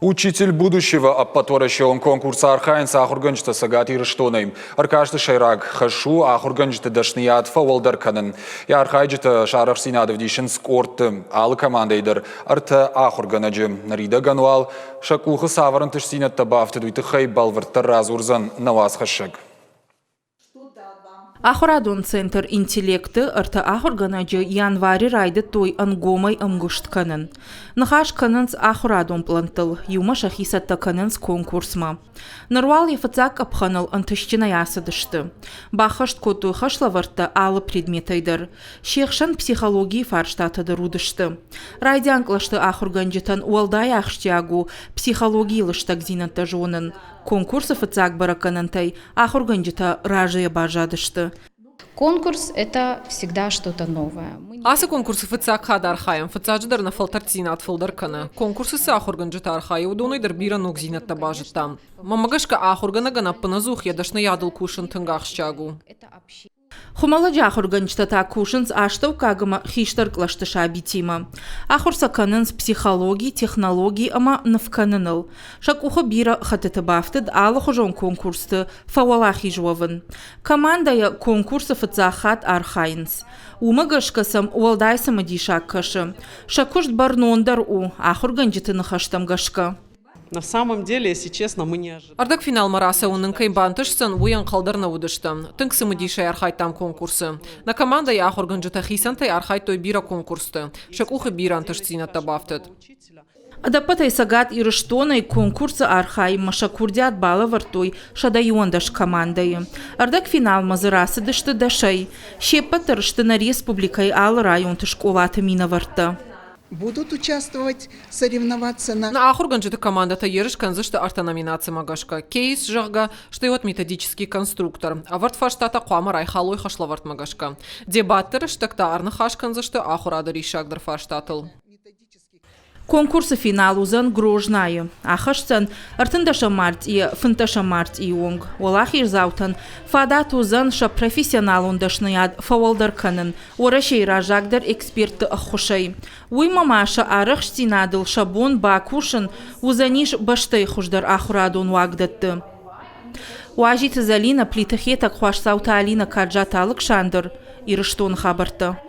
Учитель будущего ӕппӕтуӕрӕсеон конкурсы архайынц ахуыргӕнджытӕ Цӕгат Ирыстонӕй. Ӕркасты сӕйраг хӕс у ахуыргӕнджыты дӕсныйад фӕуӕлдӕр кӕнын. Йӕ архайджытӕ сӕ арӕхстдзинад ӕвдисынц къордты. Алы командӕйы дӕр ӕртӕ ахуыргӕнӕджы. Ныридӕгӕн уал сӕ къухы цавӕр ӕнтыстдзинӕдтӕ бафтыд, уый тыххӕй бӕлвырддӕр радзурдзӕн нӕ уацхӕссӕг. Ахуырадон центр «Интеллект»-ы ӕртӕ ахуыргӕнӕджы январы райдыдтой ӕнгомӕй ӕмгуыст кӕнын. Ныхас кӕнынц ахуырадон пълӕнттыл, иумӕ сӕхи цӕттӕ кӕнынц конкурсмӕ. Ныр уал йӕ фыццаг къӕпхӕныл ӕнтыстджынӕй ацыдысты. Баххӕст кодтой хӕслӕвӕрдтӕ алы предметӕй дӕр. Се хсӕн психологийы фарстатӕ дӕр уыдысты. Райдиан кълӕсты ахуыргӕнджытӕн уӕлдай ахсджиаг у психологийы лыстӕгдзинӕдтӕ зонын. Конкурсы фыццаг бӕрӕггӕнӕнтӕй ахуыргӕнджытӕ разыйӕ баззадысты. Конкурс – это всегда что-то новое. Ацы конкурсы фыццаг хатт архайӕм, фыццаджыдӕр нӕ фӕлтӕрддзинад фылдӕр кӕны. Конкурсы цы ахуыргӕнджытӕ архайы, уыдонӕй дӕр бирӕ ногдзинӕдтӕ базыдтам. Мӕнмӕ гӕсгӕ, ахуыргӕнӕгӕн ӕппынӕдзух йӕ дӕсныйадыл кусын тынг ахсджиаг у. Хуымӕллӕджы ахуыргӕнджытӕ та кусынц астӕуккаг ӕмӕ хистӕр кълӕсты сабитимӕ. Ахуыр сӕ кӕнынц психологи, технологи ӕмӕ нывкӕныныл. Сӕ къухы бирӕ хӕттыты бафтыд алыхуызон конкурсты фӕуӕлахиз уӕвын. Командӕйӕ конкурсы фыццаг хатт архайынц. Уымӕ гӕсгӕ сӕм уӕлдай цымыдисаг кӕсы. Сӕ куыст бӕрнондӕр у, ахуыргӕнджыты ныхӕстӕм гӕсгӕ. На самом деле, если честно, мы не ожидали. Ӕрдӕгфиналмӕ рацӕуын нын кӕй бантысдзӕн, уый ӕнхъӕл дӕр нӕ уыдыстӕм. Тынг цымыдисӕй архайдтам конкурсы. Нӕ командӕйы ахуыргӕнджытӕ хицӕнтӕй архайдтой бирӕ конкурсты. Сӕ къухы бирӕ ӕнтыстдзинӕдтӕ бафтыд. Ӕдӕппӕтӕй Цӕгат Ирыстонӕй конкурсы архайынмӕ сӕ курдиат балӕвӕрдтой 111 командӕйы. Ӕрдӕгфиналмӕ дзы рацыдысты дӕсӕй. Се ппӕт дӕр сты нӕ республикӕйы алы районты скъолаты минӕвӕрттӕ. Будут участвовать, соревноваться на... Нӕ ахуыргӕнджыты командӕтӕ ерыс кӕндзысты ӕртӕ номинацимӕ гӕсгӕ. Кейс, зӕгъгӕ, стӕй уӕд методический конструктор. Ӕвӕрд фарстатӕ хъуамӕ райхалой хӕслӕвӕрдмӕ гӕсгӕ. Дебатты рӕстӕг та ӕрныхас кӕндзысты ахуырады риссагдӕр фарстатыл. Конкурсы финал уыдзӕн Грознайы. Ахӕсдзӕн ӕртындӕсӕм мартъийӕ фынддӕсӕм мартъийы онг. Уӕлахиздзаутӕн фадат уыдзӕн сӕ профессионалон дӕсныйад фӕуӕлдӕр кӕнын Уӕрӕсейы раззагдӕр экспертты ӕххуысӕй. Уыимӕ ма сӕ арӕхстдзинадыл сӕ бон бакусын уыдзӕнис бӕстӕйы хуыздӕр ахуырадон уагдӕтты. Уазиты Зӕлинӕ, Плиты Хетӕг, Хуасдзауты Алинӕ, Каджаты Алыксандр, Ирыстоны хабӕрттӕ.